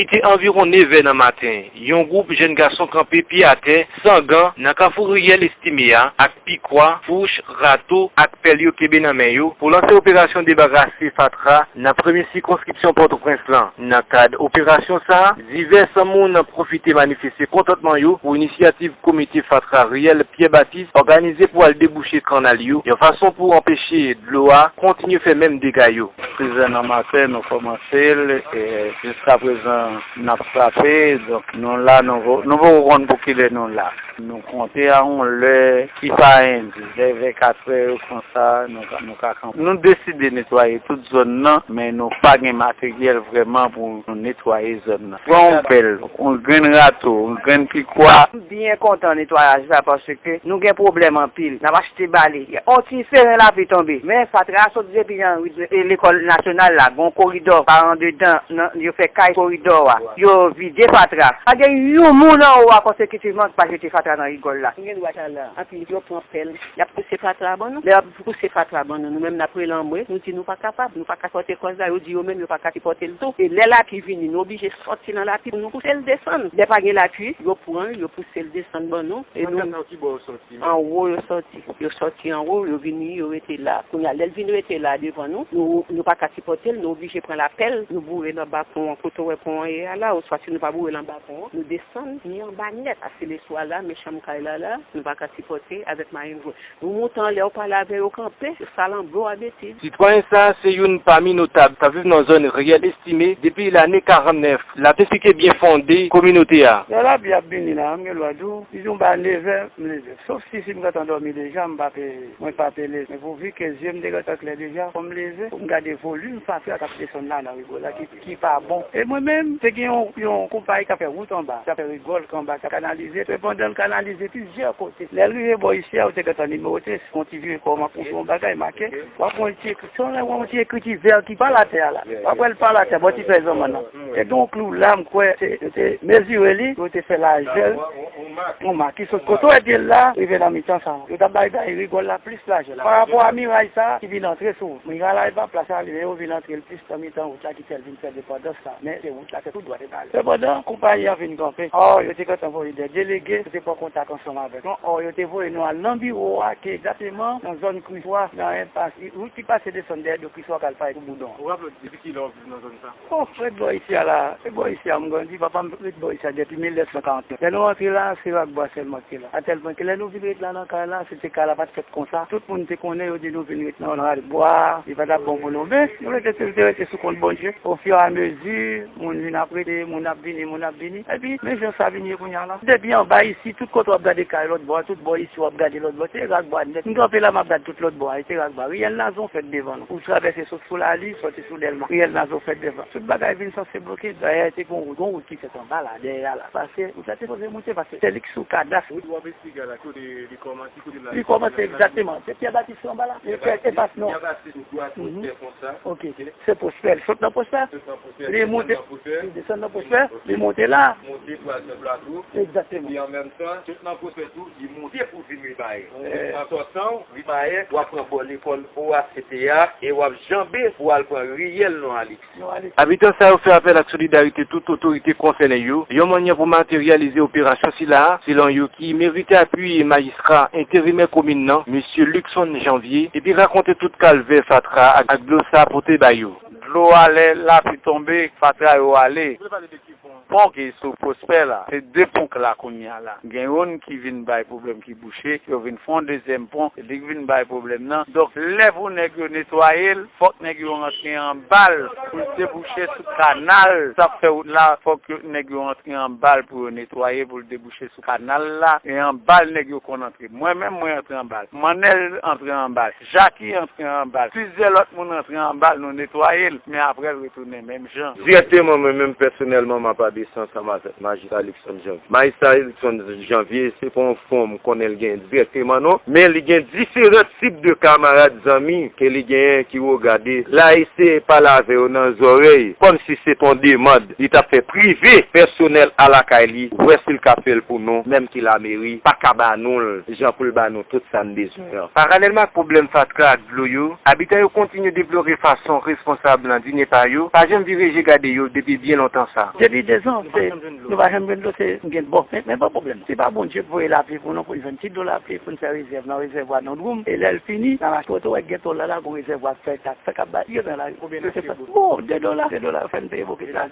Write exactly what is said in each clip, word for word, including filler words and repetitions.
Se anviwon nevè nan maten, yon gwoup jèn gason kanpe pye atè, san gan, nan kafou riyèl Estime a, ak pikwa, fouch, rato, ak pèl yo kenbe nan men yo, pou lanse operasyon debarase fatra nan premye sikonskripsyon Pòtoprens lan. Nan kad operasyon sa a, divès moun pwofite manifeste kontantman yo pou inisyativ Komite Fatra Riyèl Pierre Baptiste òganize pou al debouche kannal yo, yon fason pou anpeche dlo a kontinye fè menm dega yo. Sis è nan maten, nou kòmanse l, e jiskaprezan, n ap frape. Donk, nou la, nou vo-, nou poko konn pou kilè nou la. Nou konte a yon lè ki pa endis, vè, vè kat è yo konsa, nou ka, nou ka kanpe. Nou deside netwaye tout zòn nan, men nou pa gen materyèl vrèman pou nou netwaye zòn nan. Pran yon pèl, yon grenn rato, yon grenn pikwa. M byen kontan netwayaj la paske nou gen pwoblèm anpil. N ap achte bale. On ti seren lapli tonbe. Men fatra a sot depi nan ri-, e, lekòl nasyonal la. Gon koridò pa andedan, nan, yo fè kay koridò a. Yo vide fatra. Pa gen yon moun anwo a konsekitivman ki pa jete fatra nan rigòl la. Nou gen dwa t al la. Anpi yo pran pèl. Y ap pouse fatra ban nou. Lè y ap pouse fatra ban nou, nou menm n ap rele anmwe. Nou di nou pa kapab. Nou pa ka sipòte kòz la. Yo di yo menm yo pa ka sipòte l tou. E lè lapli vini, nou oblije sòti nan lapli pou nou pouse l desann. Lè pa gen lapli, yo pran l, yo pouse l desann ban nou. E nou, anwo yo sòti. Yo sòti anwo, yo vini, yo rete la. Kounye a, lè l vin rete la devan nou, nou, nou pa ka sipòte l, nou oblije pran lapèl, nou boure l anba pon an, kote w wè pon an ye a la, oswa si nou pa boure l anba pon an, nou desann, ni anba nèt. Pase leswa la, men chanm kay la la, nou pa ka sipòte avèk marengo. Nou moute anlè, ou pale avè yo kanpe, yo salanbre w a betiz. Sitwayen sa a se youn pami notab k ap viv nan zòn riyèl Estime depi lane karannèf. L ap esplike byen fonde kominote a. Lè lapli ap vini la, m gen dwa di w, li di w ba nevè, m leve. Sof si, si m gentan dòmi deja, m pa pe, mwen pa pe leve. Men pouvi ke zye m te gentan klè deja, fò m leve pou m gade volim fatra k ap desann la nan rigòl la ki, ki pa bon. E mwen menm, te gen yon, yon konpayi k ap fè wout anba, k ap fè rigòl k anba, k ap kanalize. Sepandan, l kanalize plizyè kote. Lè l rive bò isi a, yo te gentan nimewote, se yon ti vye kò, m ap montre yon bagay make. W ap wè yon ti ekri, se yon, yon ti ekriti vè ki pale atè a la. W ap wè l pale atè, bò ti fèy zanmann nan. Te gen yon klou la, m kwè, se, yo te mezire li, yo te fè lajè l. Yon mak ki sot kote w wè dye l la, rive nan mitan sa. Yo t ap bay, bay rigòl la plis lajè. Parapò a miray sa ki vin antre sou wout. Miray la, e pa plas la li ye, yo vin antre l plis nan mitan wout la ki fè l vin fè depandans sa. Men se wout la, se tout dwat e pale. Sepandan, konpayi an vin kanpe. Ò, yo te gentan voye de delege, yo te pran kontak ansanm avèk nou. Ò, yo te voye nou al nan biwo a, ki egzakteman nan zòn Kriswa, nan enpas, wout ki pase desann dèyè do Kriswa k al pale pou Boudon. Ou raple w depi kilè w ap viv nan zòn sa? Oh, ret bò isi a la, ret bò isi a m grandi, papa m ret bò isi a depi mil nèf san karant nèf. Lè nou rantre la, se rakbwa sèlman ki te la. A tèl pwen ke lè nou vin ret la nan kay la, se te kay la pa t fèt konsa. Tout moun te konnen, yo di nou vin ret nan rakbwa, li pa t ap bon pou nou. Men, nou rete, nou te rete sou kont Bondye. Ofiramezi, moun vin ap rete, moun ap vini, moun ap vini. Epi, men jan sa vin ye kounye a la. Depi anba isi, tout kote w ap gade kay lòt bò, tout bò isi w ap gade lòt bò, se rakbwa nèt. M kanpe la, m ap gade tout lòt bò a, se rakbwa. Riyèl Nazon fèt devan nou. Ou travèse sot sou Lali, soti sou Dèlma. Riyèl Nazon fèt devan. Tout bagay vin sanse bloke. Dayè, te gon wout, gon wout ki fèt anba la, dèyè a la. Pase, wout la te sipoze moute, pase se li k sou kadas. Wout w ap esplike a la, kote li kòmanse, kote l al? Li kòmanse egzakteman. Se Pyè Batis anba la. Li fè enpas non. Pyè Batis, ou dwat, ou fè konsa. Ok. Se Pwospè. Li sot nan Pwospè. Li monte. Li desann nan Pwospè. Li monte la. Monte pou al nan Plato. Egzakteman. E an menm tan, sot nan Pwospè tou, li monte pou vin Ribayè. An sòtan, Ribayè, w ap pran bò lekòl O A C T a e w ap janbe pou al pran riyèl Non Alix. Abitan sa yo fè apèl ak solidarite tout otorite konsène yo, yon mannyè pou materyalize operasyon sila a, selon yo ki merite apui majistra enterimè komin nan, mesye Luckson Janvier, epi rakonte tout kalvè fatra ak, ak dlo sa pote ba yo. Dlo a, lè lapli tonbe, fatra yo ale. Pon ki sou Pwospè la, se de pon k la kounye a la. Gen youn ki vin bay pwoblèm ki bouche, yo vin fè yon dezyèm pon, se li k vin bay pwoblèm nan. Donk, lè pou nèg yo netwaye l, fòk nèg yo rantre anba l pou l debouche sou kanal. Sa k fè wout la, fòk yo, nèg yo rantre anba l pou yo netwaye, pou l debouche sou kanal la. E anba l nèg yo konn antre. Mwen menm, mwen antre anba l. Manèl antre anba l. Jaki antre anba l. Plizyè lòt moun antre anba l, nou netwaye l. Men apre, l retounen menm jan. Dirèkteman, mwen menm, pèsonèlman, m ap Ansanm avèk Majistra Luckson Janvier. Majistra Luckson Janvier, se pa yon fon m konnen l gen dirèkteman non, men li gen diferan tip de kamarad zanmi ke li genyen ki wogade. L a eseye pale avè yo nan zòrèy, kòmsi se t on demann li t ap fè prive, pèsonèl a lakay li, wè si l ka fè l pou nou, menm ke lameri pa ka ba nou l, jan pou l ba nou tout sa n bezwen an. Paralèlman ak pwoblèm fatra ak dlo yo, abitan yo kontinye deplore fason responsab nan dine pa yo pa janm vire je gade yo depi byen lontan sa. Depi dezan, se, nou pa janm jwenn dlo, se gen bon. Men, men pa pwoblèm. Se pa Bondye k voye lapli pou nou, pou n jwenn ti dlo lapli, pou n fè rezèv nan rezèvwa nan dwoum. E lè l fini, nan mache woto, wè gen to la, la, gon rezèvwa k fè tak, sa k ap bay, yo nan lari. Bon, de dola, de dola, fè n peye bokit la.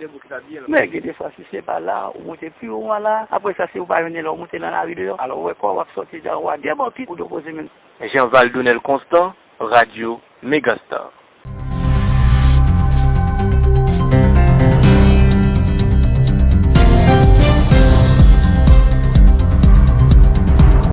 Men gen de fwa, si se pa la, ou monte pi wo a la, apre sa, si ou pa jwenn la, ou monte nan lari deyò. Alò, ou wè kò w ap sòti dan ou a de bokit, ou depoze menm. Jean Valdonel Constant, Radio Megastar.